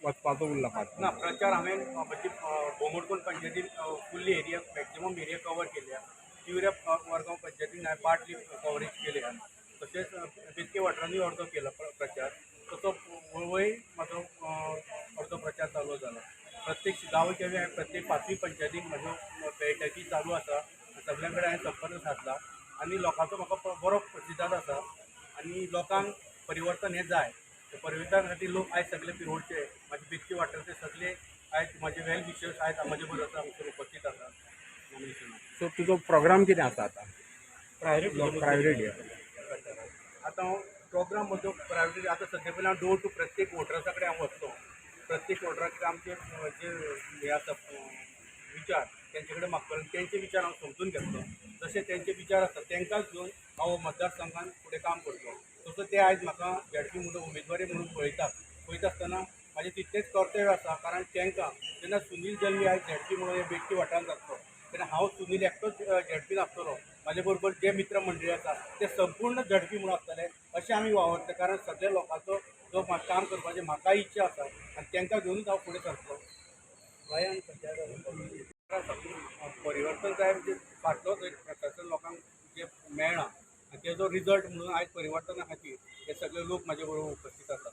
वचपाचो उरला पार्ट? ना, प्रचार हांवें म्हणजे बोंगुडकोण पंचायतीन fully area, maximum area cover केल्या. तिवऱ्या मडगांव पंचायतीन हांवें पार्टली कवरेज केल्या. तशेंच बेतके वाठारांनी अर्दो केला प्रचार. तसो वळवय म्हाजो अर्दो प्रचार चालू जाला. प्रत्येक गांवच्या हांवें प्रत्येक पांचूय पंचायतीक म्हाज्यो बैठकी चालू आसा. सगल्यां कडेन हांवें संपर्क सादला आनी लोकांचो म्हाका बरो प्रतिसाद आसा आनी लोकांक परिवर्तन हें जाय. ते परिवर्तना खातीर लोक आयज सगळे पिरोडचे, म्हाजे बेतकी वाठाराचे सगळे आयज म्हाजे वेल विशर्स आयज म्हजे बरोबर हांगासर उपस्थीत आसा नॉमिनेशनाक. सो तुजो प्रोग्राम कितें आसा आतां? प्रायोरिटी. प्रायोरिटी. आतां हांव प्रोग्राम म्हजो प्रायोरिटी आतां सद्या पयलीं हांव डोर टू प्रत्येक वोटर्सा कडेन हांव वतलो. प्रत्येक वोटरा कडेन आमचे जे हे आसा विचार तेंचे कडेन मागतलो आनी तेंचे विचार हांव समजून घेतलो. जशे तेंचे विचार आसा तांकांच घेवन हांव मतदारसंघान फुडें काम करतलो. तसो ते आयज म्हाका झेडपी म्हणून उमेदवारी म्हणून पळयतात. पळयता आसतना म्हाजें तितलेंच कर्तव्य आसा, कारण तांकां जेन्ना सुनील जल्मी आयज झेडपी म्हणून हे बेतकी वाठारांत जातलो तेन्ना हांव सुनील एकटोच झेडपी नासतलो. म्हाजे बरोबर जे मित्र मंडळी आसा ते संपूर्ण झेडपी म्हणून आसतले अशें आमी वावरतले, कारण सगल्या लोकांचो जो काम करपाची म्हाकाय इच्छा आसा आनी तांकां घेवनूच हांव फुडें सरतलो. गोंयांत सद्या परिवर्तन जाय म्हणजे फाटलोच एक प्रशासन लोकांक जें मेळ्ळां आनी तेजो रिजल्ट म्हणून आयज परिवर्तना खातीर हे सगळे लोक म्हाजे बरोबर उपस्थीत आसात.